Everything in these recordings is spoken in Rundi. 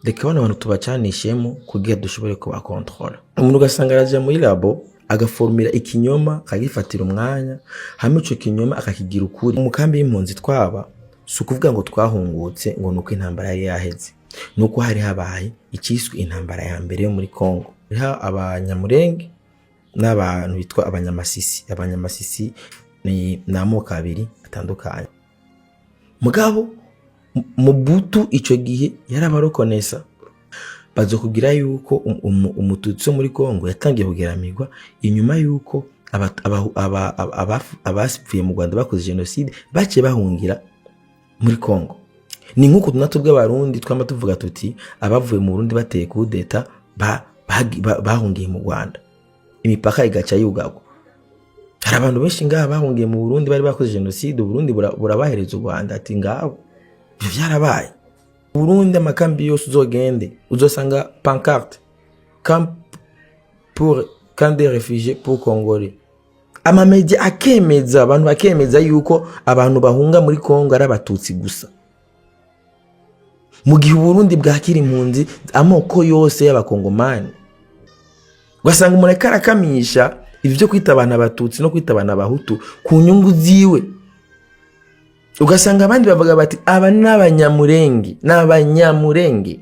Reka bano bantu tubacanishemo kugira dushobore kubakontorora. Umuntu ugasanga araja muri labo, agaformira ikinyoma, akagifatira umwanya, hamwe ico kinyoma akakigira ukuri. Mu kambi y'impunzi twaba, si ukuvuga ngo twahungutse ngo nuko intambara yari yaheze, nuko hari habaye iciswe intambara ya mbere yo muri Congo. Hariho Abanyamurenge n'abantu bitwa Abanyamasisi. Abanyamasisi ni amoko abiri atandukanye. Mugabo Mobutu ico gihe yarabarokonesa. Bazokubwira yuko Umututsi wo muri Congo yatangiye kugeramirwa inyuma yuko abapfuye mu Rwanda bakoze jenoside baciye bahungira muri Congo. Ni nk'uko natwe bw'Abarundi twama tuvuga tuti abavuye mu Burundi bateye kudeta bahungiye mu Rwanda, imipaka igaca yugagwa. Hari abantu benshi ngaha bahungiye mu Burundi bari bakoze jenoside, Uburundi burabahereza u Rwanda, ati ngabo. Ivyo vyarabaye. Burundi, amakambi yose uzogende uzosanga pancarte "camp pour camp des réfugiés pour Congolais". Amamedia akemeza, abantu bakemeza yuko abantu bahunga muri Congo ari Abatutsi gusa, mu gihe Uburundi bwakira impunzi amoko yose y'Abakongomani. Ugasanga umuntu ariko arakamisha ivyo kwita abantu Abatutsi no kwita abantu Abahutu ku nyungu ziwe. Ugasanga abandi bavuga bati aba ni Abanyamurenge, ni Abanyamurenge.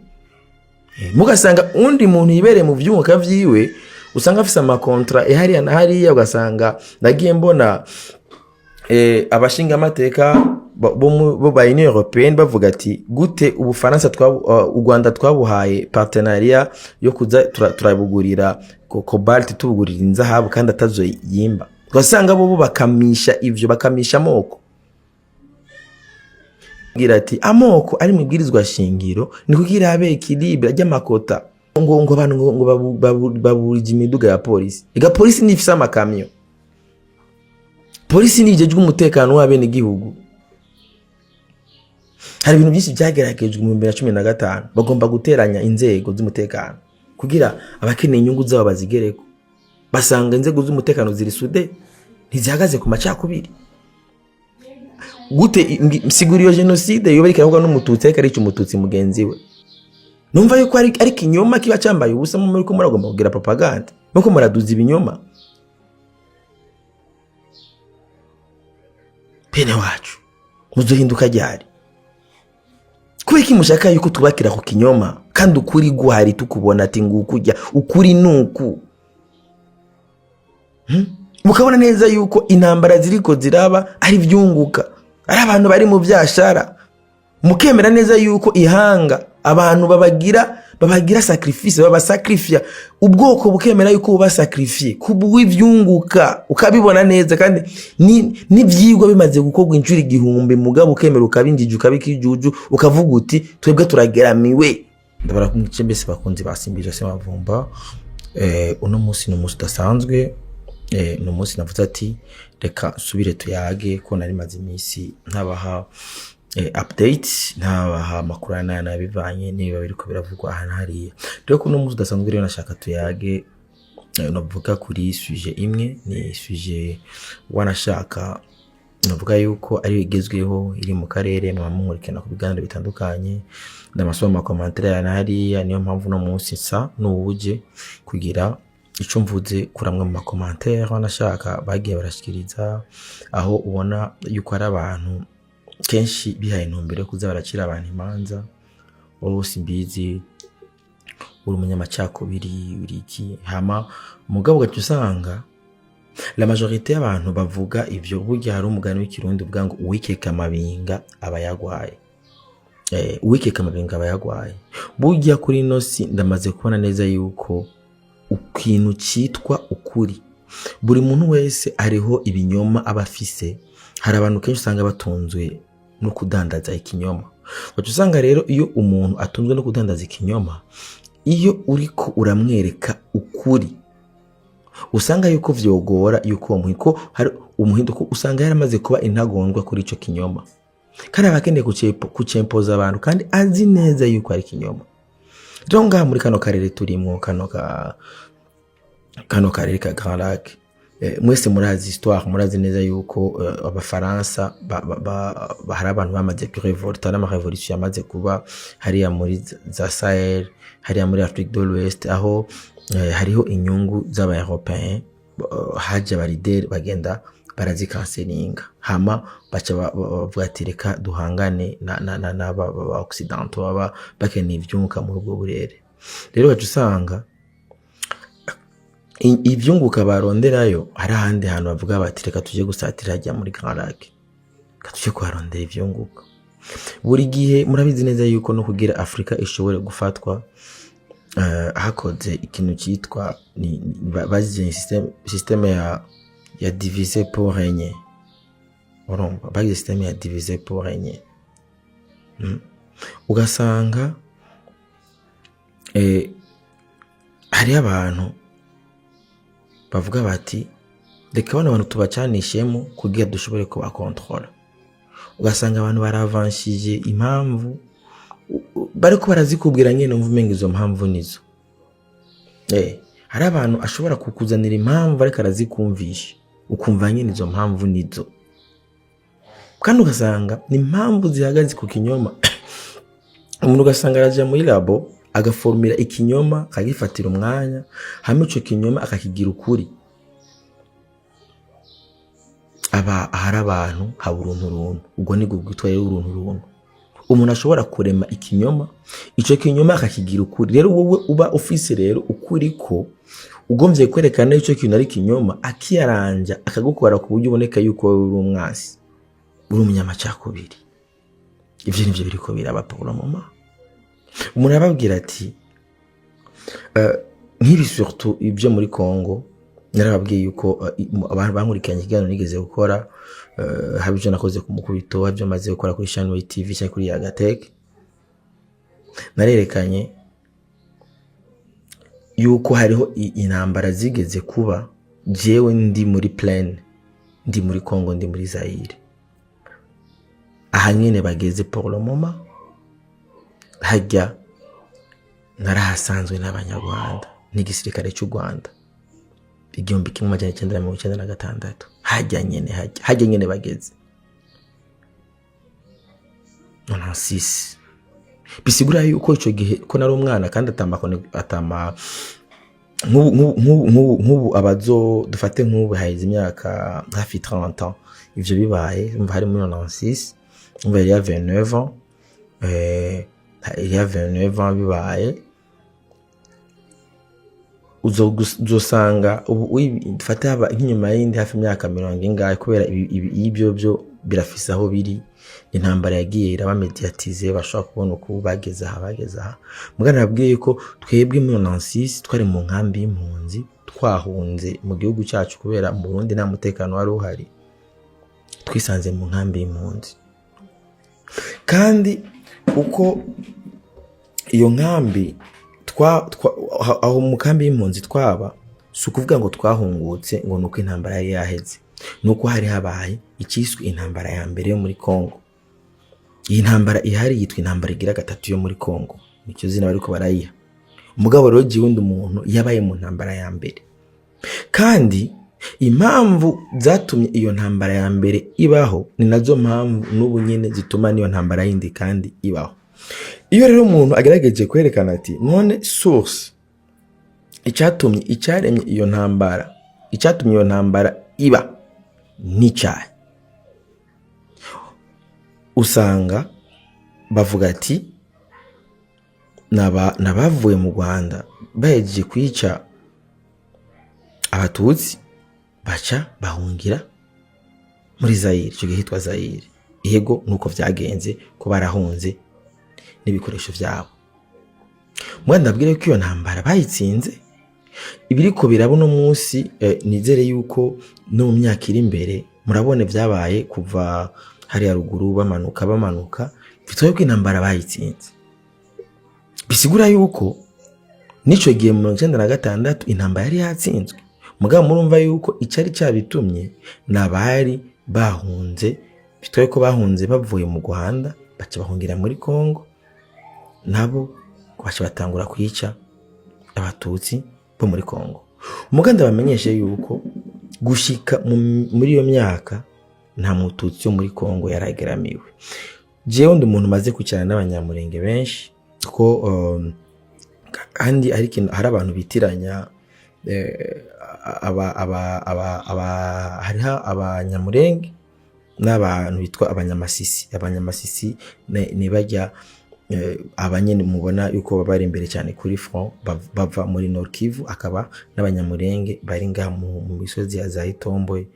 Mugasanga undi muntu yibereye mu vyunguka vyiwe, usanga afise ama contrats hariya na hariya. Ugasanga nagiye mbona abashingamateka bo ba Union Européenne bavuga ati gute Ubufaransa u Rwanda twabuhaye partenariat yo kuza turabugurira cobalt, tubugurira inzahabu, kandi atazo yimba. Ugasanga bo bakamisha ivyo, bakamisha amoko. Agira ati amoko ari mu ibwirizwa shingiro ni kugira habe équilibre ry'ama quotas. Ngo abantu ngo baburije imiduga ya polisi. Ega polisi ntifise amakamyo, polisi nijejwe umutekano w'abenegihugu. Hari ibintu byinshi byageragejwe mu 2015, bagomba guteranya inzego z'umutekano kugira abakeneye inyungu zabo bazigereko. Basanga inzego z'umutekano ziri soudées, ntizihagaze ku macakubiri. Gute sigura iyo jenoside yoba ariko iravuga n'Umututsi ariko arica Umututsi mugenzi we? Numva yuko ari ikinyoma kiba cyambaye ubusa. Muri ko muragomba kugira propaganda, nuko muraduza ibinyoma. Bene wacu, muzohinduka ryari? Kubera iki mushaka yuko tubakira ku kinyoma kandi ukuri guhari, tukubona ati ngukujya ukuri nuku? Mukabona neza yuko intambara ziriko ziraba ari vyunguka, ari abantu bari mu vyashara, mukemera neza yuko ihanga abantu babagira sacrifice, babasacrifia, ubwoko bukemera yuko buba sacrifié kubw'ivyunguka, ukabibona neza kandi n'ivyigwa bimaze gukorwa inshuro 1000, mugabo ukemera ukabinjija, ukabikijuju, ukavuga uti twebwe turageramiwe. Ndabara kumwice mbese bakunzi basimbije se mavumba. Uno munsi ni umunsi udasanzwe. Ni umunsi navuze ati reka nsubire tuyage, ko nari maze iminsi ntabaha update, ntabaha amakuru aya n'aya bivanye n'ibiba biriko biravugwa aha na hariya. Rero kuno munsi udasanzwe rero nashaka tuyage, navuga kuri sujet imwe. Ni sujet wanashaka navuga yuko ari igezweho iri mu karere, mwaba munkurikirana ku biganiro bitandukanye, ndamasoma ama commentaires aya na hariya. Niyo mpamvu uno munsi nsa n'uwuje kugira ico mvuze kuri amwe mu ma commentaires wanashaka bagiye barashikiriza, aho ubona yuko ari abantu kenshi bihaye intumbero yo kuza baracira abantu imanza: wowe simbizi, uri umunyamacakubiri, uri iki. Hama mugabo ugaca usanga la majorité y'abantu bavuga ivyo, burya hari umugani w'Ikirundi uvuga ngo uwikeka amabinga aba yagwaye. Uwikeka amabinga aba yagwaye. Burya kuri ino si ndamaze kubona neza yuko ikintu citwa ukuri, buri muntu wese hariho ibinyoma aba afise. Hari abantu kenshi usanga batunzwe no kudandaza ikinyoma. Ugaca usanga rero iyo umuntu atunzwe no kudandaza ikinyoma, iyo uriko uramwereka ukuri, usanga yuko vyogora yuko uwo muhiko hari umuhinduko, usanga yaramaze kuba intagondwa kuri ico kinyoma, kandi aba akeneye kucempoza abantu kandi azi neza yuko ari ikinyoma. Rero ngaha muri kano karere turimwo, kano karere ka Grand Lac, Mwese murazi histoire, murazi neza yuko abafaransa hari abantu bamaze kurevolta n'ama révolution yamaze kuba hariya muri za Sahel, hariya muri Afrique de l'Ouest, aho hariho inyungu z'aba européen. Haje aba leader bagenda barazikanselinga, hama baca bavuga ati: "Reka duhangane na n'aba ba occidentaux baba bakeneye ivyunguka muri ubwo burere." Rero baca usanga ivyunguka baronderayo hari ahandi hantu bavuga bati: "Reka tuje gusatira hajya muri Grands Lacs, reka tuje kuharondera ivyunguka." Buri gihe murabizi neza yuko no kugira Afrika ishobore gufatwa, hakoze ikintu cyitwa bagize système ya diviser pour régner. Urumva, bagize système ya diviser pour régner. Ugasanga hariho abantu bavuga bati: "Reka bano bantu tubacanishemo kugira dushobore kubakontorora." Ugasanga abantu baravanshije impamvu bariko barazikubwira nyene, umva umenga izo mpamvu nizo. Hari abantu ashobora kukuzanira impamvu ariko arazikumvisha, ukumva nyene izo mpamvu nizo, kandi ugasanga ni impamvu zihagaze ku kinyoma. Umuntu ugasanga araja muri labo, agaformira ikinyoma, akagifatira umwanya, hamwe ico kinyoma akakigira ukuri. Aba ahari abantu haba uruntu runtu, ubwo nibwo bwitwa rero uruntu runtu. Umuntu ashobora kurema ikinyoma, ico kinyoma akakigira ukuri. Rero wowe uba ufise rero ukuri ko ugomvye kwerekana ico kintu ari ikinyoma, akiyaranja akagukora ku buryo uboneka yuko wowe uri umwasi, uri umunyamacakubiri. Ivyo nivyo biriko biraba pour le moment. Umuntu arababwira ati nk'ibi, surtout ibyo muri Congo. Narababwiye yuko abantu bankurikiranye ikiganiro nigeze gukora, haba ibyo nakoze ku mukubito, haba ibyo maze gukora kuri Shanway TV cyangwa kuri Yagatech, narerekanye yuko hariho intambara zigeze kuba jewe ndi muri plaine, ndi muri Congo, ndi muri Zaire. Aha nyene bageze pour le moment, hajya narahasanzwe n'abanyarwanda n'igisirikare cy'u Rwanda 1996, hajya nyene, hajya nyene bageze 96. Bisigura yuko ico gihe ko nari umwana, kandi atama nk'ubu abazo dufate nk'ubu haheze imyaka hafi 30 ans ivyo bibaye. Umva, hari muri 96, umva il y a 29 ans, il y a 29 ans bibaye. Uzosanga ubu dufate haba nk'inyuma y'indi hafi imyaka mirongo ingahe, kubera ibyo byo birafise aho biri. Intambara yagiye iraba médiatisée, bashobora kubona uko bageze aha, bageze aha. Mugana nabwiye ko twebwe muri 96 twari mu nkambi y'impunzi, twahunze mu gihugu cyacu kubera mu Burundi nta mutekano wari uhari. Twisanze mu nkambi y'impunzi, kandi uko iyo nkambi aho mu kambi y'impunzi twaba, si ukuvuga ngo twahungutse ngo nuko intambara yari yaheze, nuko hari habaye icyiswe intambara ya mbere yo muri Congo. Iyi ntambara ihari yitwa intambara igira gatatu yo muri Congo, nicyo zina bariko barayiha. Umugabo rero jiwe undi umuntu yabaye mu ntambara ya mbere, kandi impamvu zatumye iyo ntambara ya mbere ibaho ni nazo mpamvu n'ubu nyene zituma n'iyo ntambara yindi kandi ibaho. Iyo rero umuntu agerageje kwerekana ati: "None source, icyatumye, icyaremye iyo ntambara, icyatumye iyo ntambara iba n'icyayi?" Usanga bavuga ati: "N'abavuye mu Rwanda bahejeje kwica abatutsi, baca bahungira muri Zayire." Icyo gihe hitwa Zayire. Yego, nuko vyagenze ko barahunze n'ibikoresho vyabo. Mwana, ndabwire ko iyo ntambara bayitsinze. Ibiriko biraba uno munsi, nizere yuko no mu myaka iri imbere murabona vyabaye kuva hariya ruguru bamanuka bamanuka, bitwaye ko intambara bayitsinze. Bisigura yuko n'ico gihe mu 96 intambara yari yatsinzwe. Mugabo murumva yuko icari cabitumye n'abari bahunze, bitwaye ko bahunze bavuye mu Rwanda, baca bahungira muri Congo, nabo baca batangura kwica abatutsi bo muri Congo. Muganda bamenyeshe yuko Gushika muri iyo myaka nta Mututsi wo muri Kongo yarageramiwe. Jewe ndi umuntu umaze kwicarana n'Abanyamurenge benshi, ko kandi hari ikintu, hari abantu bitiranya aba aba aba aba hariho Abanyamurenge n'abantu bitwa Abanyamasisi. Abanyamasisi ni bajya abanyene mubona yuko baba bari imbere cyane kuri front, bava muri Nord Kivu, akaba n'Abanyamurenge bari ngaha mu misozi ya za Itombwe,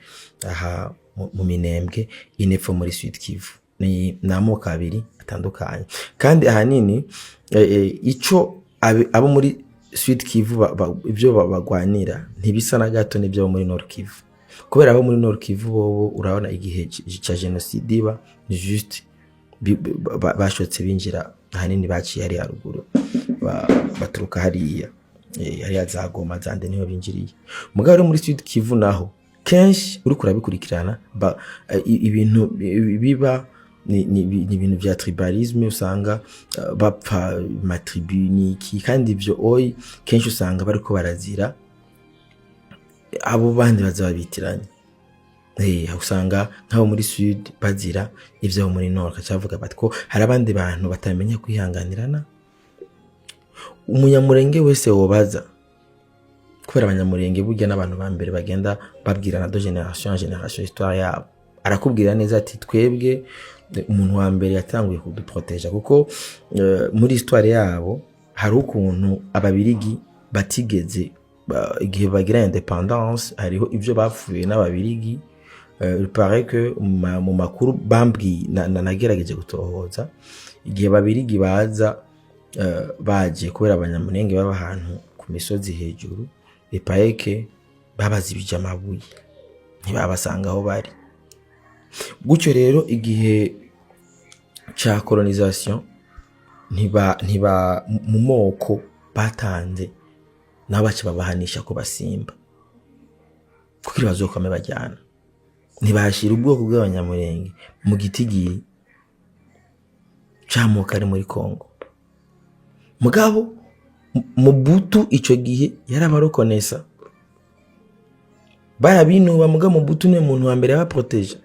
aha mu Minembwe, inepfo muri Sud Kivu. Ni amoko abiri atandukanye, kandi ahanini ico abo muri Sud Kivu ibyo bagwanira ntibisa na gato n'ibyo abo muri Nord Kivu, kubera abo muri Nord Kivu bobo urabona igihe ca génocide iba, ni juste bashotse binjira, ahanini baciye hariya haruguru, baturuka hariya hariya za Goma zande niho binjiriye. Mugabo rero muri Sud Kivu naho kenshi uriko urabikurikirana, ibintu biba ni ibintu vya tribalisme, usanga bapfa ma tribu niki, kandi ivyo oyi kenshi usanga bariko barazira abo bandi baza babitiranya. Usanga nk'abo muri Sud bazira ivyo abo muri Nord bakaca bavuga bati ko hari abandi bantu batamenya kwihanganirana. Umunyamurenge wese wobaza, kubera Abanyamurenge burya n'abantu ba mbere bagenda babwirana de génération en génération histoire yabo, arakubwira neza ati twebwe umuntu wa mbere yatanguye kuduproteja, kuko muri histoire yabo hari ukuntu Ababirigi batigeze igihe bagira indépendance hariho ibyo bapfuye n'Ababirigi. Il paraît que mu makuru bambwiye nagerageje gutohoza, igihe Babirigi baza baje kubera Abanyamurenge baba ahantu ku misozi hejuru, il paraît que babazibije amabuye, ntibabasanga aho bari. Gutyo rero igihe ca colonisation ntiba mu moko batanze, nabo baca babahanisha ko basimba kugira bazokwame bajyana. Ntibashira ubwoko bw'Abanyamurenge mu gitigiri c'amoko ari muri Kongo. Mugabo Mobutu ico gihe yarabarokonesa, barabinuba, mugabo Mobutu niwe muntu wa mbere yabaproteja.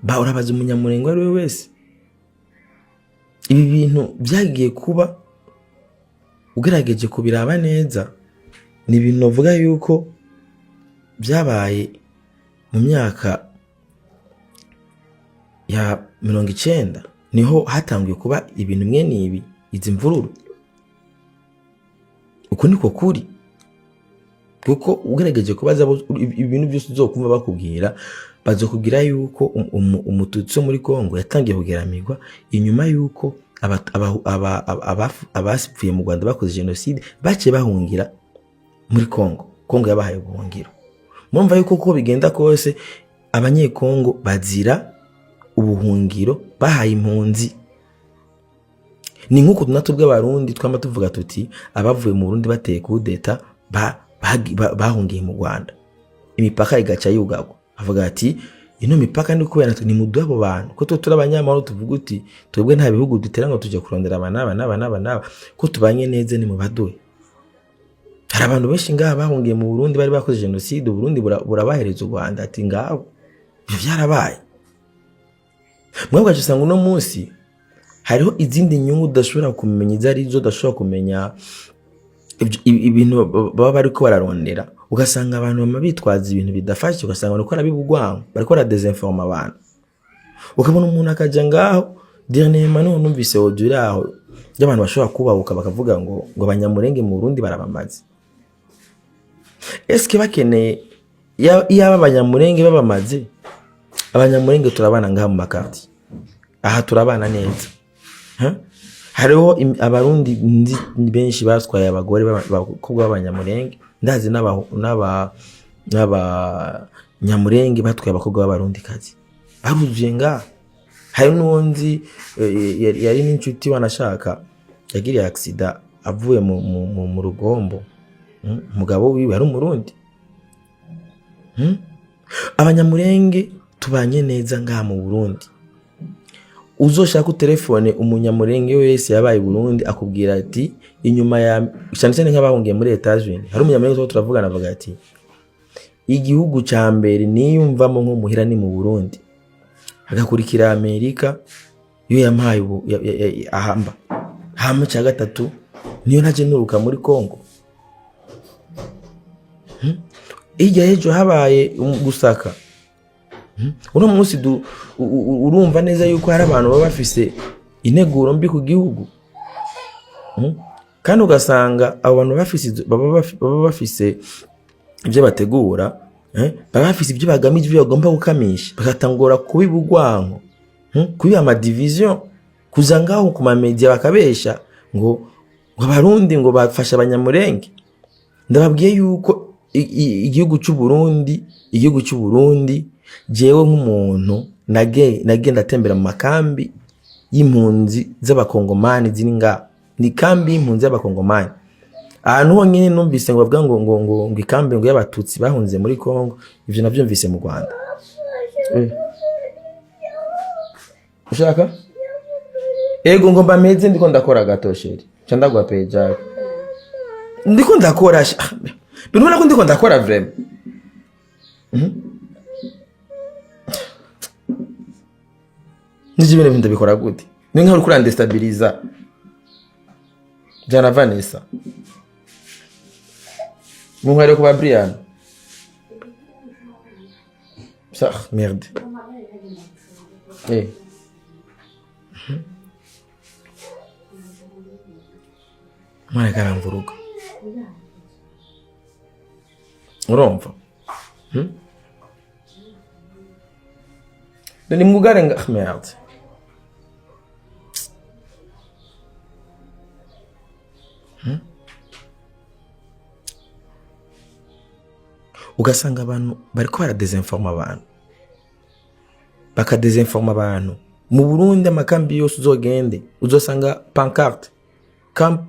Ba urabaza Umunyamurenge uwo ari we wese, ibi bintu byagiye kuba ugerageje kubiraba neza, ni ibintu bavuga yuko byabaye mu myaka ya 90, niho hatanguye kuba ibintu mwene ibi, izi mvururu. Uku niko kuri, kuko ugerageje kubaza ibintu byose uzokumva bakubwira, bazokubwira yuko Umututsi wo muri Kongo yatangiye kugeramirwa inyuma yuko abapfuye mu Rwanda bakoze jenoside baciye bahungira muri Kongo. Kongo yabahaye ubuhungiro. Murumva yuko uko bigenda kose Abanyekongo bazira ubuhungiro bahaye impunzi. Ni nk'uko natwe bw'Abarundi twama tuvuga tuti abavuye mu Burundi bateye kudeta bahungiye mu Rwanda, imipaka igaca yugagwa. Avuga ati ino mipaka ni kubera natwe nimuduhe abo bantu, ko twe turi abanyamahoro, tuvuga uti twebwe nta bihugu dutera ngo tujya kurondera aba n'aba n'aba n'aba n'aba, ko tubanye neza, nimubaduhe. Hari abantu benshi ngaha bahungiye mu Burundi bari bakoze jenoside, Uburundi burabahereza u Rwanda, ati ngabo. Ivyo vyarabaye. Mwebwe usanga uno munsi hariho izindi nyungu udashobora kumenya izo arizo, udashobora kumenya ibintu baba bariko bararondera, ugasanga abantu bama bitwaza ibintu bidafashe, ugasanga bariko barabiba urwango, bariko baradezinforma abantu, ukabona umuntu akaja ngaho. Dernièrement niho numvise audio iri aho y'abantu bashobora kubahuka bakavuga ngo Abanyamurenge mu Burundi barabamaze. Eske bakeneye iyaba Abanyamurenge babamaze? Abanyamurenge turabana ngaha mu ma quartier aha, turabana neza. Huh? Hariho Abarundi nzi benshi batwaye abagore b'abakobwa b'Abanyamurenge, ndazi n'Abanyamurenge batwaye abakobwa b'Abarundikazi, baruzuye ngaha. Hari n'uwo nzi yari n'inshuti, wanashaka yagiriye accident avuye mu rugombo. Umugabo wiwe yari Umurundi. Abanyamurenge tubanye neza ngaha mu Burundi. Uzoshaka utelefone Umunyamurenge wese yabaye i Burundi, akubwira ati inyuma ya, cyane cyane nk'abahungiye muri Etats-Unis, hari Umunyamurenge tuba turavugana avuga ati Igihugu ca mbere niyumvamo nko muhira ni mu Burundi, hagakurikira Amerika iyo yampaye ubu ahamba hama cya gatatu niyo ntaje nturuka muri Congo. Hirya y'ejo habaye gusaka. Uno munsi urumva neza yuko hari abantu baba bafise integuro mbi ku gihugu. Kandi ugasanga abo bantu baba bafise ibyo bategura, baba bafise ibyo bagamije, ibyo bagomba gukamisha, bagatangura kubiba urwanko, kubiba ama division, kuza ngaho ku ma media bakabesha ngo Abarundi ngo bafashe Abanyamurenge. Ndababwiye yuko igihugu cy'u Burundi, igihugu cy'u Burundi, jewe nk'umuntu nagenda atembera mu makambi y'impunzi z'Abakongomani ziri ngaha, ni kambi y'impunzi y'Abakongomani. Ahantu honyine numvise ngo bavuga ngo ikambi ngo y'Abatutsi bahunze muri Congo, ivyo navyumvise mu Rwanda. Ushaka ego ngo mbameze, ndiko ndakora gato, chéri, ca ndaguha page. Ndiko ndakora, bintu ubona ko ndiko ndakora vraiment. Nivyo bintu ndabikora gute? Ni nkaho uriko urandestabiliza jana Vanessa munkwere kuba Brian. Ça, merde. Mwana karamvuruga, urumva? Hmm? Ni mwugare nga, merde. Ugasanga abantu bariko baradesinforma abantu, bakadesinforma abantu. Mu Burundi, amakambi yose uzogende uzosanga pancarte "camp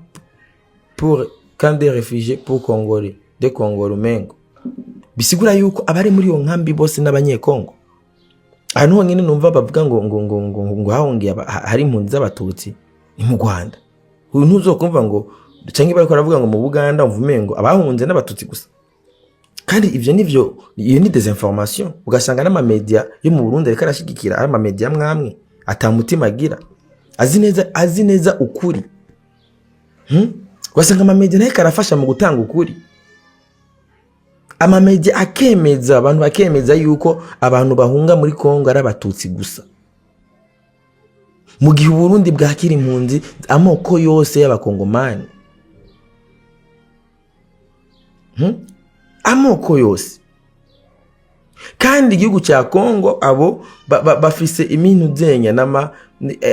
pour camp des réfugiés pour Congolais de Congo", rumengo bisigura yuko abari muri iyo nkambi bose n'Abanyekongo. Ahantu honyine numva bavuga ngo hahungiye hari impunzi z'Abatutsi ni mu Rwanda. Uyu ntuzokumva ngo canke bariko baravuga ngo mu Buganda, umva umengo abahunze n'Abatutsi gusa. Kandi ivyo nivyo, iyo ni désinformation. Ugasanga n'amamedia yo mu Burundi ariko arashigikira, ari amamedia mwamwe ata mutima agira, azi neza ukuri. Ugasanga amamedia nayo karafasha mu gutanga ukuri, amamedia akemeza abantu, bakemeza yuko abantu bahunga muri Kongo ari Abatutsi gusa, mu gihe Uburundi bwakira impunzi amoko yose y'Abakongomani. Amoko yose. Kandi igihugu cya Kongo abo bafise imintu zenya nama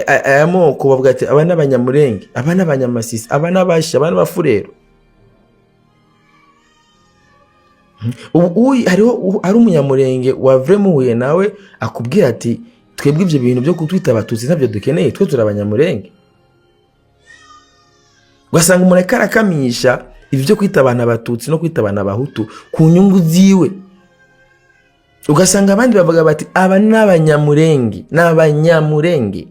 aya moko, bavuga ati aba n'Abanyamurenge, aba n'Abanyamasisi, aba n'Abashi, aba n'Abafurero. Ubu hariho hari Umunyamurenge wavure muhuye nawe akubwira ati twebwe ibyo bintu byo kutwita Abatutsi ntabyo dukeneye, twe turi Abanyamurenge. Ugasanga umuntu ariko arakamisha ibyo byo kwita abantu Abatutsi no kwita abantu Abahutu ku nyungu ziwe. Ugasanga abandi bavuga bati aba ni Abanyamurenge, ni Abanyamurenge.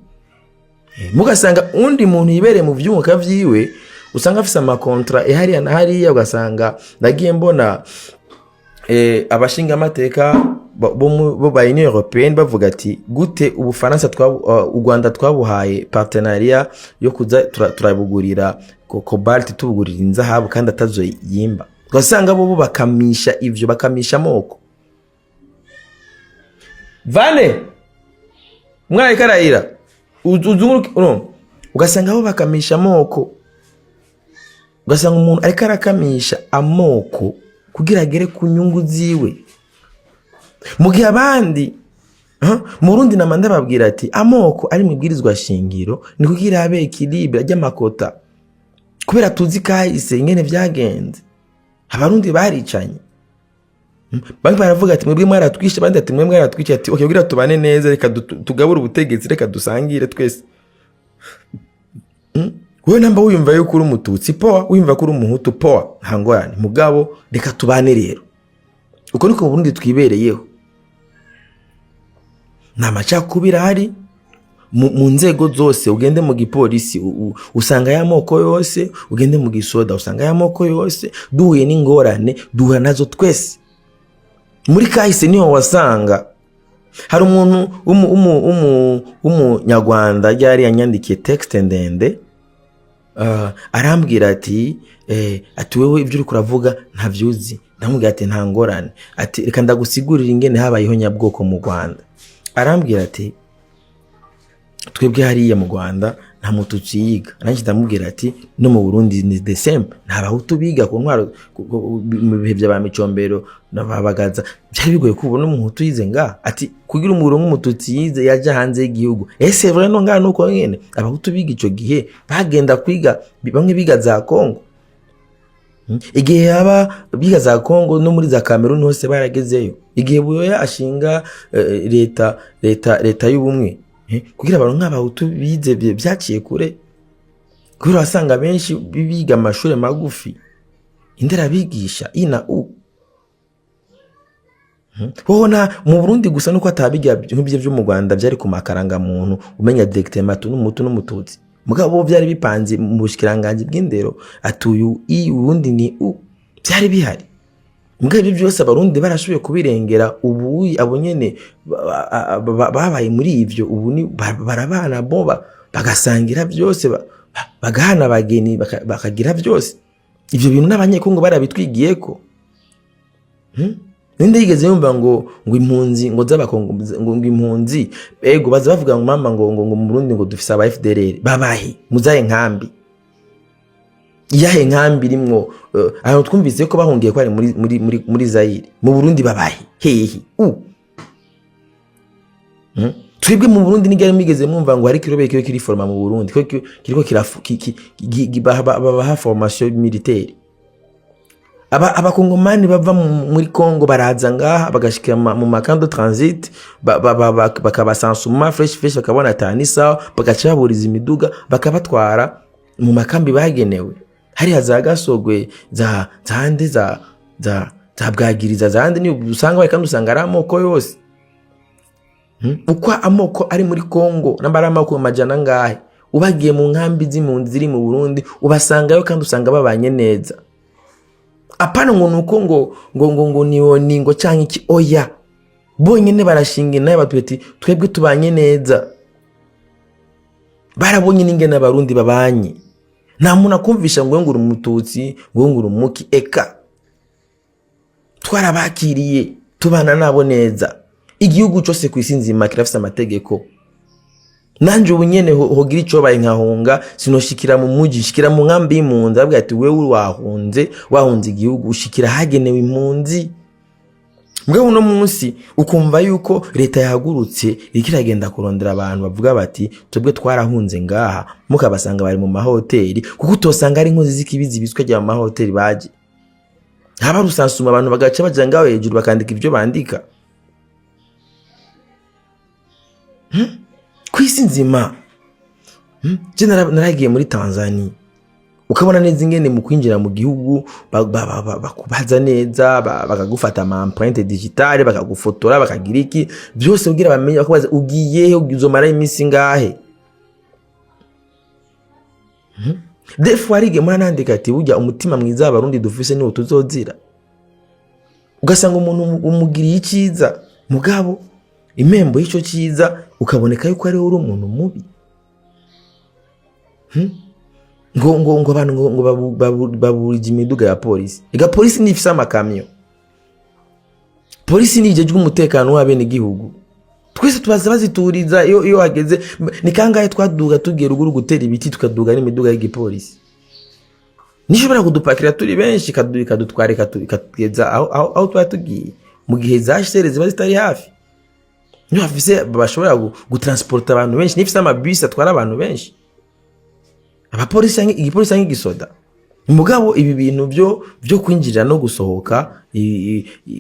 Mugasanga undi muntu yibereye mu vyunguka vyiwe, usanga afise ama contrat hariya na hariya. Ugasanga nagiye mbona abashingamateka bo ba Union Européenne bavuga ati gute Ubufaransa u Rwanda twabuhaye partenariat yo kuza turabugurira cobalt, tubugurira inzahabu, kandi atazo yimba. Ugasanga bo bakamisha ivyo, bakamisha amoko. Vane umwana ariko arayira uzunguruke, urumva? Ugasanga bo bakamisha amoko, ugasanga umuntu ariko arakamisha amoko kugira agere ku nyungu ziwe, mu gihe abandi, mu Burundi nama ndababwira ati amoko ari mu ibwirizwa shingiro ni kugira habe équilibre ry'ama quota, kubera tuzi kahise ingene vyagenze, Abarundi baricanye. Bamwe baravuga ati mwebwe mwaratwishe, abandi ati mwebwe mwaratwishe, ati okay, kugira tubane neza reka tugabure ubutegetsi, reka dusangire twese. Wewe namba wiyumva yuko uri Umututsi, poa, wiyumva ko uri Umuhutu, poa, nta ngorane, mugabo reka tubane. Rero uko niko mu Burundi twibereyeho, nta macakubiri ahari mu nzego zose. Ugende mu gipolisi usanga y'amoko yose, ugende mu gisoda usanga y'amoko yose. Duhuye n'ingorane duhura nazo twese. Muri kahise niho wasanga hari umuntu w'umunyarwanda ryari yanyandikiye texte ndende, arambwira ati ati: "Wewe ibyo uriko uravuga ntavyuzi." Ndamubwira ati: "Nta ngorane." Ati: "Reka ndagusigurira ingene habayeho nyabwoko mu Rwanda." Arambwira ati: "Twebwe hariya mu Rwanda nta Mututsi yiga." Nanjye ndamubwira ati: "No mu Burundi ni the same, nta Bahutu biga ku ntwaro mu bihe bya ba Micombero na ba Bagaza. Byari bigoye kubona Umuhutu yize nga." Ati: "Kugira umuro nk'Umututsi yize yaja hanze y'igihugu." Ese vrai no ngaha nuko nyene Abahutu biga ico gihe bagenda kwiga, bamwe biga za Kongo. Igihe yaba biga za Kongo no muri za Cameroon hose baragezeyo. Igihe Buyoya ashinga leta y'ubumwe, kugira abantu nk'Abahutu bize byaciye kure, kubera wasanga benshi biga amashuri magufi, inderabigisha i na u. Hoho nta mu Burundi gusa nuko atabiga nk'ibyo byo mu Rwanda byari ku makarangamuntu, umenya directement atu n'Umuhutu n'Umututsi. Mugabo bo byari bipanze mu bushikiranganji bw'indero, ati uyu i, uwundi ni u, byari bihari. Mugabo ibyo byose Abarundi barashoboye kubirengera. Ubu abo nyene babaye muri ivyo, ubu ni barabana bo bagasangira byose, bagahana abageni, bakagira byose. Ivyo bintu n'Abanyekongo barabitwigiyeko. Ninde yigeze yumva ngo impunzi ngo z'Abakongo, ngo impunzi, ego baza bavuga ngo mama ngo mu Burundi ngo dufise aba FDLR? Babahe muzaye nkambi? Iyahe nkambi irimwo ahantu twumvise ko bahungiye ko ari muri Zaire? Mu Burundi babahe hehe u? Twebwe mu Burundi nigari mwigeze mwumva ngo hari kirobeye kiyo kiri forma mu Burundi ko kiriko kirafu babaha formation militaire? Aba Abakongomani bava muri Congo baraza ngaha, bagashikira mu ma camp de transit, bakabasansuma fresh fresh, bakabona atani sawa, bagaca baburiza imiduga, bakabatwara mu makambi bagenewe hariya za Gasogwe, za zande, za Bwagiriza, zande ni usanga bari, kandi usanga ari amoko yose. Uko amoko ari muri Congo namba ari amoko amajana angahe, ubagiye mu nkambi z'impunzi ziri mu Burundi ubasangayo, kandi usanga babanye neza. Apana ngo nuko ngo ni ngo canke iki, oya, bonyene barashinga nayo batubwira ati: "Twebwe tubanye neza." Barabonye n'ingene Abarundi babanye. Nta muntu akumvisha ngo uri Umututsi, ngo uri umuki. Eka, twarabakiriye, tubana nabo neza. Igihugu cyose ku isi nzima kirafise amategeko. Nanje ubu nyene hogira icobaye nkahunga, sinoshikira mu muji, shikira mu nkambi y'impunzi. Avuga ati: "Wewe wahunze igihugu, ushikira hagenewe impunzi." Mbwe uno munsi ukumva yuko leta yahagurutse, iriko iragenda kurondera abantu bavuga bati: "Twebwe twarahunze ngaha," mukabasanga bari mu mahoteli, kuko utosanga ari inkozi z'ikibi zibiswe rya mu mahoteli baje haba rusansuma, abantu bagaca baja ngaho hejuru bakandika ivyo bandika. Kw'isi nzima. Je naragiye muri Tanzania, ukabona neza ingene mu kwinjira mu gihugu bakubaza neza, bakagufata ama empreinte digitale, bakagufotora, bakagira iki byose kugira bamenye, bakabaza ugiye he, uzomara iminsi ngahe. Des fois arige muranandika ati: "Burya umutima mwiza w'Abarundi dufise niwo tuzozira." Ugasanga umuntu umugiriye icyiza, mugabo impembo y'icyo cyiza ukaboneka yuko ariwe uri umuntu mubi. Ngo abantu ngo baburije imiduga ya polisi. Ega polisi ntifise amakamyo, polisi nijejwe umutekano w'abenegihugu. Twese tubaza bazituriza iyo hageze. Ni kangahe twaduga tugiye ruguru gutera ibiti, tukaduga n'imiduga y'igipolisi? Nishobora kudupakira turi benshi, ikadutwara, ikatugeza aho tuba tugiye, mu gihe za shere ziba zitari hafi. Niyo bafise bashobora gutransporta abantu benshi, nifise amabisi atwara abantu benshi, abapolisi canke igipolisi canke igisoda. Mugabo ibi bintu byo kwinjira no gusohoka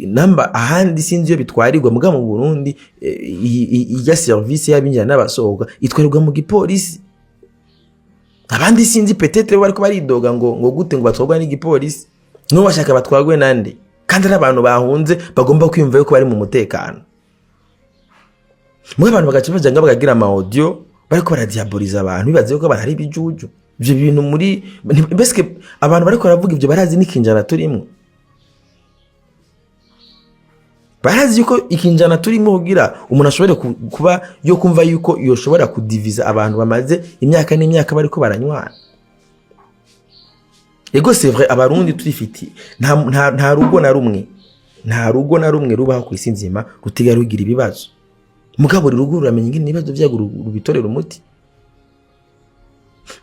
namba ahandi sinzi iyo bitwarirwa, mugabo mu Burundi irya service y'abinjira n'abasohoka itwarirwa mu gipolisi. Abandi sinzi, peut-être bo bariko baridoga ngo gute ngo batwarwa n'igipolisi, n'uwo bashaka batwarwe nande, kandi ari abantu bahunze bagomba kwiyumva yuko bari mu mutekano? Mwe abantu bagaca baja ngaho bakagira ama audio bariko baradiaboliza abantu, bibaza yuko abantu ari ibijuju. Ivyo bintu muri mbese abantu bariko baravuga ivyo barazi n'ikinjana turimwo. Barazi yuko ikinjana turimo kugira umuntu ashobore kuba yo kumva yuko yoshobora kudiviza abantu bamaze imyaka n'imyaka bariko baranywana. Ego, c'est vrai, Abarundi turifitiye. Nta rugo na rumwe, nta rugo na rumwe rubaho ku isi nzima rutiga rugira ibibazo. Mugabo buri rugo ruramenya ingene ibibazo vyago rubitorera umuti.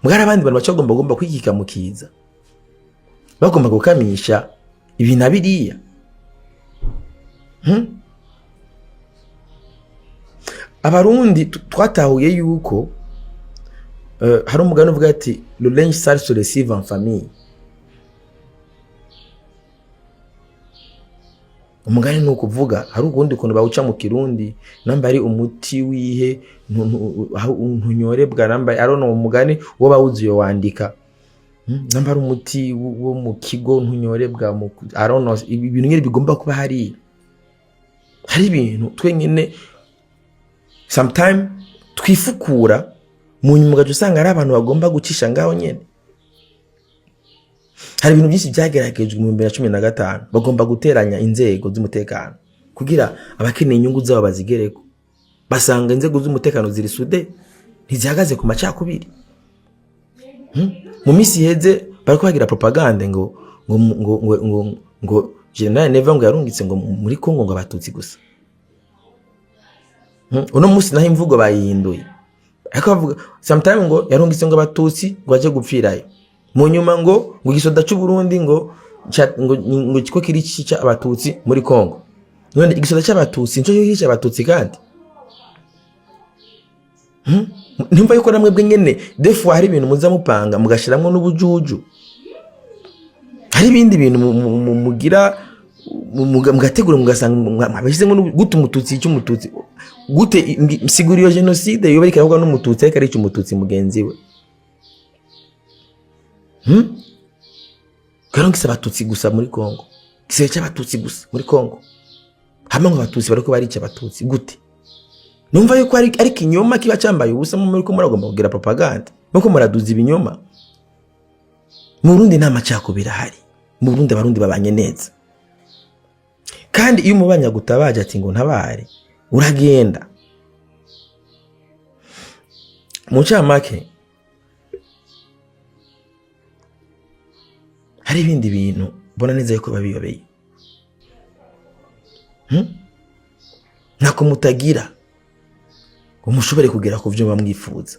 Mugabo abandi bantu baca bagomba kwikika mu kiza, bagomba gukamisha ibi na biriya. Abarundi twatahuye yuko hari umugani uvuga ati: "Le linge sale se lessive en famille." Umugani ni ukuvuga hari ukundi kuntu bawuca mu Kirundi, namba ari umuti wihe ntunyorebwa, namba I don't know. Umugani wo bawuzi yo wandika. Namba ari umuti wo mu kigo ntunyorebwa mu, I don't know. Ibi bintu nyine bigomba kuba hariya, hari ibintu twenyine sometime twifukura, mu nyuma ugaca usanga ari abantu bagomba gucisha ngaho nyene. Hari ibintu byinshi byageragejwe mu 2015, bagomba guteranya inzego z'umutekano kugira abakeneye inyungu zabo bazigereko. Basanga inzego z'umutekano ziri soudées, ntizihagaze ku macakubiri. Mu minsi iheze bariko bagira propagande ngo General Neva ngo yarungitse ngo muri Kongo ngo Abatutsi gusa. Uno munsi naho imvugo bayihinduye, ariko bavuga sometime ngo yarungitse ngo Abatutsi ngo baje gupfirayo. Mu nyuma ngo igisoda c'u Burundi ngo kiko kiri cica Abatutsi muri Kongo. None igisoda c'Abatutsi nico yica Abatutsi kandi? Ntimva yuko namwe bwe nyene des fois hari ibintu muza mupanga mugashiramwo n'ubujuju. Hari ibindi bintu mugira mugategura, mugasanga mwabishizemo gute Umututsi yica Umututsi gute? Sigura iyo génocide yoba ariko iravuga n'Umututsi ariko arica Umututsi mugenzi we. Garongise Abatutsi gusa muri Kongo, gisebe c'Abatutsi gusa muri Kongo, hamwe ngo Abatutsi bariko barica Abatutsi gute? Numva yuko ari kinyoma kiba cyambaye ubusa. Muri ko muragomba kugira propagande, muko muraduza ibinyoma. Mu Burundi nta macakubiri ahari. Mu Burundi Abarundi babanye neza, kandi iyo umubanyi agutabaje ati ngo ntabare, uragenda. Mu ncamake, hari ibindi bintu mbona neza yuko babiyobeye. Ntako mutagira ngo mushobore kugera ku byo muba mwifuza.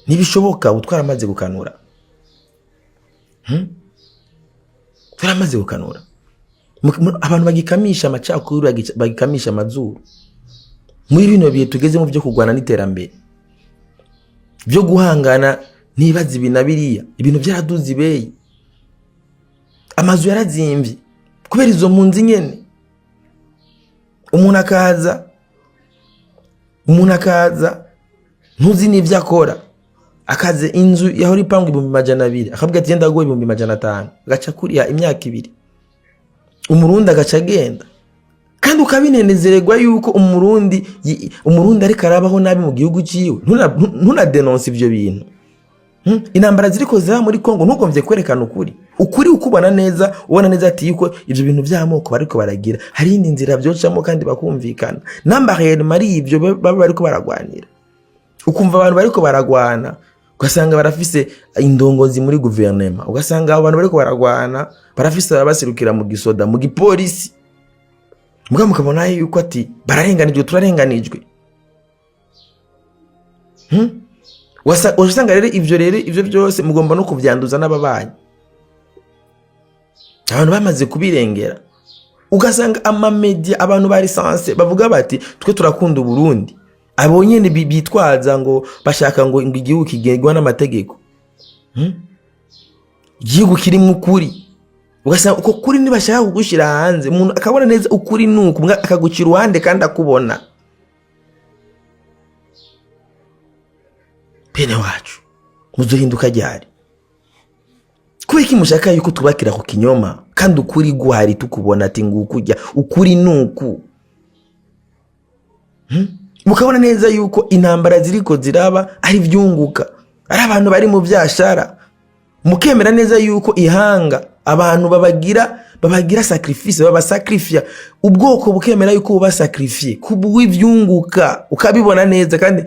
Ntibishoboka. Ubu twaramaze gukanura. Twaramaze gukanura. Abantu bagikamisha amacakubiri, bagikamisha amazuru muri bino bihe tugezemo byo kurwana n'iterambere, byo guhangana n'ibibazo ibi na biriya. Ibintu byaraduze ibeyi, amazu yarazimvye kubera izo mpunzi nyene. Umuntu akaza ntuzi n'ivyo akora, akaze inzu yahora ipangwa 200,000, akabwira ati: "Genda guha 500,000," agaca kuriha imyaka 2, Umurundi agaca agenda. Kandi ukabinenezererwa yuko Umurundi ariko arabaho nabi mu gihugu ciwe. Ntunadenonse ivyo bintu. Intambara ziriko ziraba muri Kongo, ntugomvye kwerekana ukuri. Ukuri ukubona neza, ubona neza ati yuko ivyo bintu vy'amoko bariko baragira, hari iyindi nzira vyocamo kandi bakumvikana. Namba réellement ari ivyo baba bariko baragwanira, ukumva abantu bariko baragwana, ugasanga barafise indongozi muri guverinema, ugasanga abo bantu bariko baragwana barafise ababaserukira mu gisoda, mu gipolisi, mugabo mukabona yuko ati bararenganijwe, turarenganijwe. Usanga rero ivyo byose mugomba no kuvyanduza n'ababanyi. Abantu bamaze kubirengera, ugasanga amamedia, abantu ba lisanse bavuga bati twe turakunda Uburundi, abo nyene bitwaza ngo bashaka ngo igihugu kigenwa n'amategeko. Igihugu kirimo ukuri, ugasanga uko kuri ntibashaka kugushira hanze. Umuntu akabona neza ukuri nuku, akaguca iruhande kandi akubona. Bene wacu, muzohinduka ryari? Kubera iki mushaka yuko tubakira ku kinyoma kandi ukuri guhari, tukubona ati ngukujya ukuri nuku? Mukabona neza yuko intambara ziriko ziraba ari vyunguka, ari abantu bari mu vyashara, mukemera neza yuko ihanga abantu babagira babagira sacrifice, babasacrifia, ubwoko bukemera yuko bubasacrifié kubw'ivyunguka, ukabibona neza kandi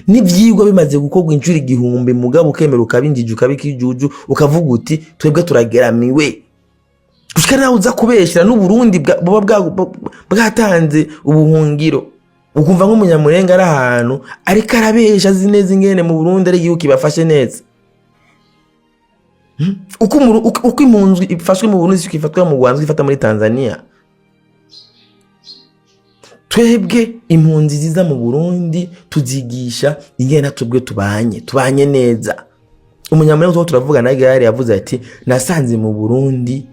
n'ivyigwa bimaze gukorwa inshuro 1000, mugabo ukemera ukabinjija, ukabikijuju, ukavuga uti twebwe turageramiwe, gushika nawe uza kubeshera n'Uburundi buba bwatanze ubuhungiro, ukumva nk'Umunyamurenga ari ahantu ariko arabesha, azi neza ingene mu Burundi ari igihugu kibafashe neza. Uko impunzi ifashwe mu Burundi siko ifatwa mu Rwanda, ifata muri Tanzania. Twebwe impunzi ziza mu Burundi tuzigisha ingene twebwe tubanye neza. Umunyamurenge tuba turavuga na gare yavuze ati nasanze mu Burundi,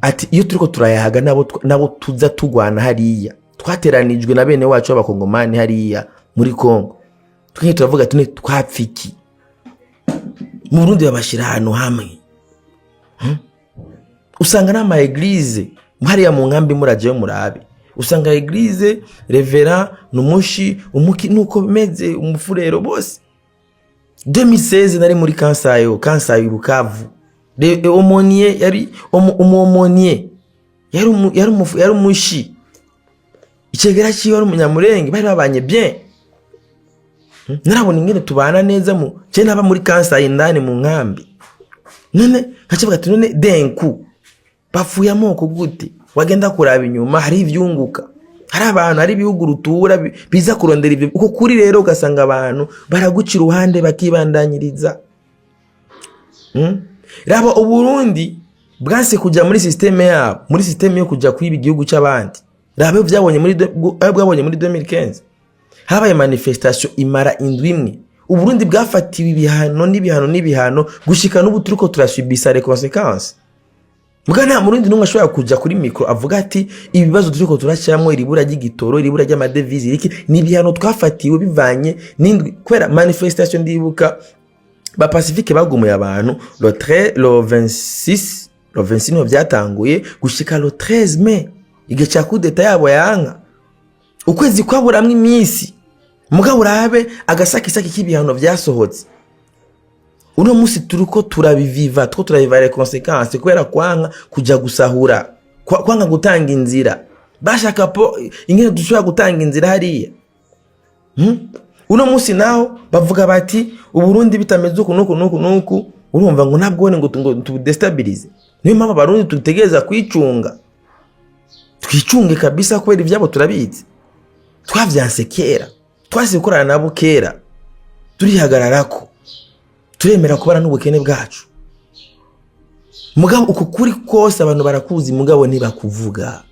ati iyo turiko turayahaga nabo tuza tugwana hariya, twateranijwe na bene wacu b'Abakongomani hariya muri Kongo, twese turavuga ati twapfa iki? Mu Burundi babashyira ahantu hamwe. Usanga n'ama église hariya mu nkambi, murajeyo murabe, usanga église, révérend numushi umuki nuko bimeze, umufurero bose. 2016 nari muri Kansayo, Kansayo Bukavu. Aumônier yari umu aumônier yari umushi, icegera ciwe ari Umunyamurenge, bari babanye bien. Narabona ingene tubana neza mu je naba muri Kansayo indani mu nkambi. None nkakivuga ati none denku bapfuye amoko gute? Wagenda kuraba inyuma hari ivyunguka, hari abantu, hari ibihugu rutura biza kurondera ivyo. Uko kuri rero ugasanga abantu baraguca iruhande bakibandanyiriza. Raba Uburundi bwanse kuja muri système yabo, muri système yo kuja kwiba igihugu c'abandi. Raba ayo bwabonye muri 2015, habaye manifestation imara indwi imwe. Uburundi bwafatiwe ibihano n'ibihano n'ibihano, gushika n'ubu turiko turasubisa les conséquences. Muga nta Murundi n'umwe ashobora kuja kuri micro avuga ati ibibazo turiko turacamwo, iribura ry'igitoro, iribura ry'ama devises, iriki, ni ibihano twafatiwe bivanye n'indwi kubera manifestation. Ndibuka ba Pacifique bagumuye abantu le 13, le 26, le 26 niho byatanguye, gushika le 13 mai, igihe ca coup d'état yabo yanka, ukwezi kwaburamwo iminsi. Mugabo urabe agasakisaki k'ibihano vyasohotse, uno musi turiko turabiviva, turiko turabiva les conséquences kubera kwanka kuja gusahura, kwanka gutanga inzira. Bashaka po ingene dushobora gutanga inzira hariya. Uno musi naho bavuga bati Uburundi bitameze uku nuku nuku nuku, urumva ngo ntabwone ngo tubudestabilize. Niyo mpamvu Abarundi dutegereza kwicunga, twicunge kabisa, kubera ivyabo turabizi, twavyanse kera, twasize gukorana nabo kera, turihagararako, turemera kubana n'ubukene bwacu. Mugabo uku kuri kose abantu barakuzi, mugabo ntibakuvuga.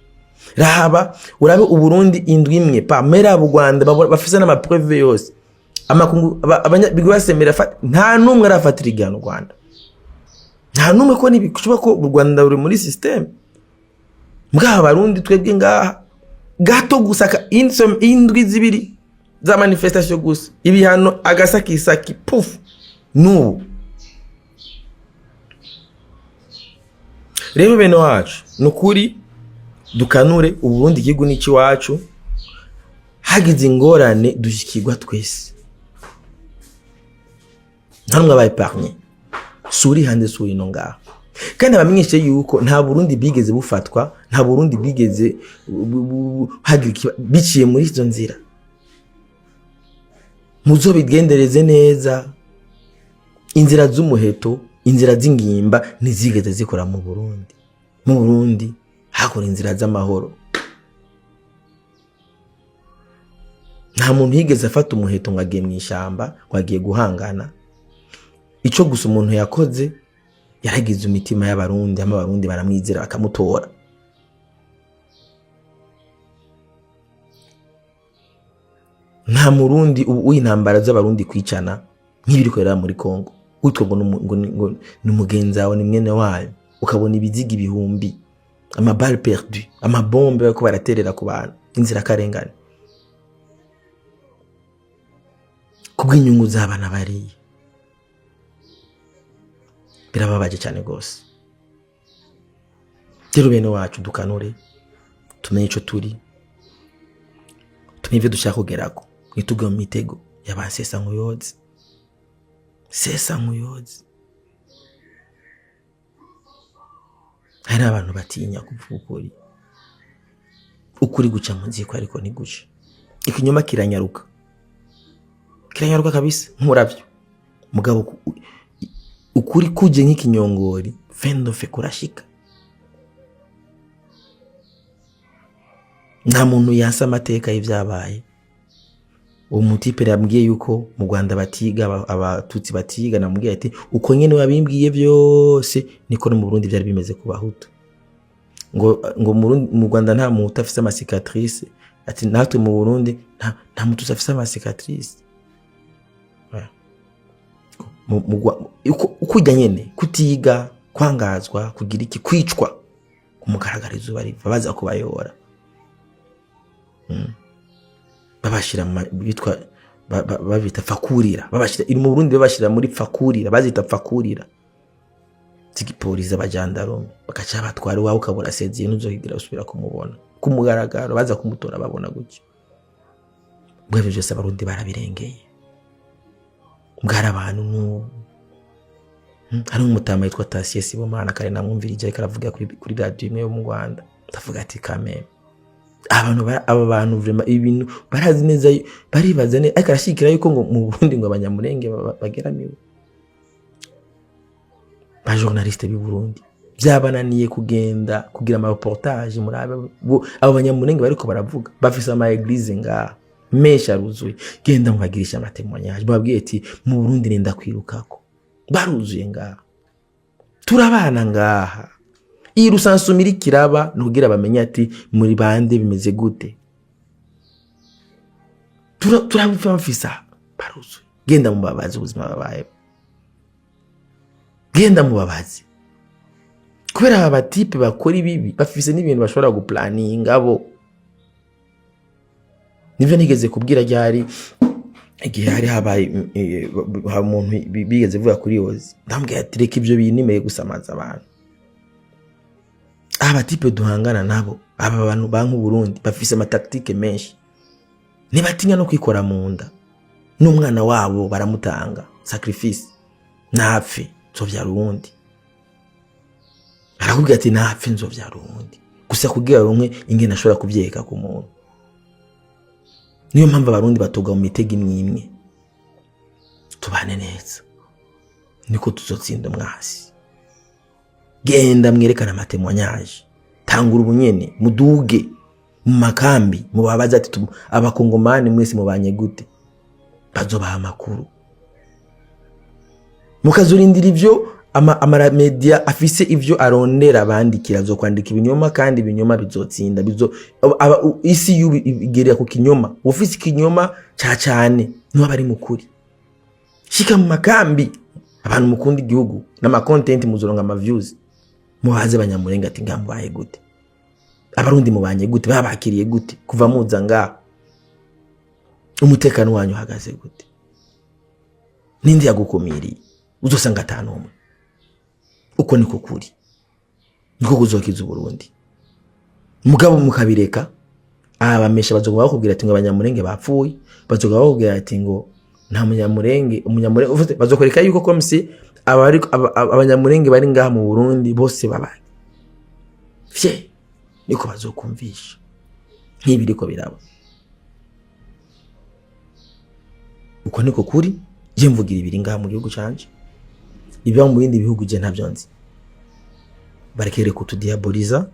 Raba urabe Uburundi indwi imwe pa mera u Rwanda bafise n'ama preuves yose, amakungu basemera, nta n'umwe arafatira igihano u Rwanda, nta n'umwe, ko ntibishoboka ko u Rwanda ruri muri système. Mugabo Abarundi twebwe ngaha gato gusa indwi 2 za manifestation gusa, ibihano agasakisaki puf. N'ubu rero bene wacu, ni ukuri dukanure Uburundi, igihugu ni iwacu. Hagize ingorane dushikirwa twese, nta n'umwe abaye épargné, si uri hanze, si uri no ngaha. Kandi abamenyeshe yuko nta Burundi bwigeze bufatwa, nta Burundi bwigeze hagira biciye muri izo nzira. Muzobigendereze neza, inzira z'umuheto, inzira z'ingimba ntizigeze zikora mu Burundi. Mu Burundi hakora inzira z'amahoro. Nta muntu yigeze afata umuheto ngo agiye mu ishamba, ngo agiye guhangana. Ico gusa umuntu yakoze, yaragize imitima y'Abarundi, hama Abarundi baramwizera bakamutora. Nta Murundi ubu intambara z'Abarundi kwicana nk'ibiri kubera muri Kongo, witwa ngo ni umugenzi wawe, ni mwene wayo, ukabona ibiziga ibihumbi, ama balles perdues, amabombe bariko baraterera ku bantu, inzirakarengane, kubw'inyungu z'abana bariya. Birababaje cyane rwose. Rero bene wacu, dukanure, tumenye ico turi, tumenye ivyo dushaka kugerako, ntitugwe mu mitego y'abasesa nkuyozi, sesa nkuyozi. Hari abantu batinya kuvuga ukuri. Ukuri guca mu ziko ariko ntiguca. Ikinyoma kiranyaruka, kiranyaruka kabisa nk'uravyo. Mugabo ukuri kuje nk'ikinyongori, fendofe kurashika. Nta muntu yanse amateka y'ivyabaye. Uwo mutipe yambwiye yuko mu Rwanda batiga, abatutsi batiga, namubwiye ati uko nyene wabimbwiye byose niko no mu Burundi byari bimeze ku bahutu. Ngo mu Rwanda nta muhutu afise ama cicatrice, ati natwe mu Burundi nta mututsi afise ama cicatrice. Uko ujya nyene kutiga, kwangazwa, kugira iki, kwicwa kumugaragara izuba riva, baza kubayora. Babashira bitwa babita fakurira, babashira iri mu Burundi, babashira muri fakurira, bazita fakurira z'igipolisi, abajandarume bakaca batwara iwawe, ukabura seziye, ntuzohigira usubira kumubona ku mugaragaro, baza kumutora babona gutyo. Mbwa ivyo vyose abarundi barabirengeye, bwari abantu n'ubu. Hari umutama yitwa Tasiye Sibomana, kare namwumvirije ariko aravuga kuri radio imwe yo mu Rwanda, ndavuga ati kameme abantu aba bantu vraiment ibintu barazi neza, baribaza neza, ariko arashikira yuko ngo mu Burundi ngo abanyamurenge bageramiwe. Ba journaliste b'i Burundi byabananiye kugenda kugira ama reportage muri abo banyamurenge bariko baravuga, bafise ama église ngaha menshi aruzuye. Genda mubagirisha ama témoignage, babwiye ati mu Burundi nenda kwirukako, baruzuye ngaha, turabana ngaha. Iyi recensement iriko iraba ni ukugira bamenye ati muri bande, bimeze gute. Turabafisa, baruzuye. Genda mubabaze ubuzima babayemo, genda mubabaze, kubera aba batipe bakora ibibi bafise n'ibintu bashobora guplaninga bo. Nivyo nigeze kubwira ryari igihe hari habaye hari umuntu bigeze vuga kuri yozi, ndamubwira ati reka ivyo bintu nimeye gusamaza abantu. Aba batipe duhangana nabo, aba bantu banka Burundi, bafise ama tactique menshi, ntibatinya no kwikora mu nda, n'umwana wabo baramutanga sacrifice, ntapfe nzovyara uwundi. Arakubwira ati ntapfe nzovyara uwundi, gusa kugira rumwe ingene ashobora kuvyeka ku muntu. Niyo mpamvu abarundi batoga mu mitego imwe imwe. Tubane neza niko tuzotsinda umwasi. Genda mwerekane ama témoignage, tangura ubunyene, muduge mu makambi mubabaze ati abakongomani mwese mubanye gute, bazobaha amakuru. Mukazurindira ivyo amaramedia afise ivyo arondera abandikira, azokwandika ibinyoma kandi ibinyoma bizotsinda. Isi y'ubu igerera ku kinyoma. Ufise ikinyoma ca cane niwe aba ari mukuri. Shika mu makambi, abantu mukunda igihugu n'ama content, muzoronka ama views. Mubaze abanyamurenga ati ngaha mubaye gute, abarundi mubanye gute, babakiriye gute kuva muza ngaha, umutekano wanyu uhagaze gute, ninde yagukumiriye? Uzosanga atanu umwe. Uko niko kuri, niko kuzokiza Uburundi. Mugabo mukabireka, abamesha bazoguma bakubwira ati ngo abanyamurenge bapfuye, bazoguma bakubwira ati ngo nta munyamurenge, umunyamurenge uvuze, bazokwereka yuko comme si abanyamurenge bari ngaha mu Burundi bose babaye fye, niko bazokumvisha nk'ibi biriko biraba. Uko niko kuri. Je mvugira ibiri ngaha mu gihugu canje, ibiba mu bindi bihugu je ntavyo nzi. Barekere kutudiaboliza,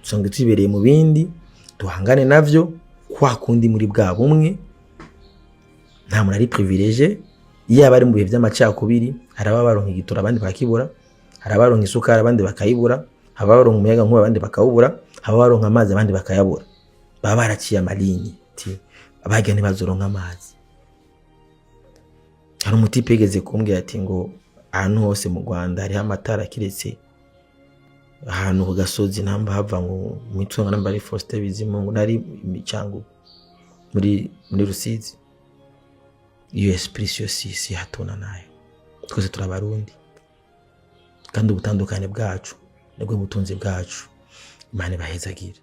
dusanzwe tubibereye mu bindi, duhangane navyo kwa kundi muri bwa bumwe. Nta muntu ari privilégié. Iyo aba ari mu bihe by'amacakubiri, hari ababa baronka igitoro abandi bakakibura, hari abaronka isukari abandi bakayibura, hari abaronka umuyaga nkuba abandi bakawubura, hari abaronka amazi abandi bakayabura. Baba baraciye amalinye ati abagira ntibazoronka amazi. Hari umutipe yigeze kumbwira ati ngo ahantu hose mu Rwanda hariho amatara kiretse ahantu ku gasozi, namba hava ngo mwitunga, namba ari Faustin Bizimungu nari imicango muri Rusizi. Iyo esprit siyo si hatona nayo. Twese turabarundi kandi ubutandukane bwacu nibwo butunzi bwacu. Imana ibahezagire.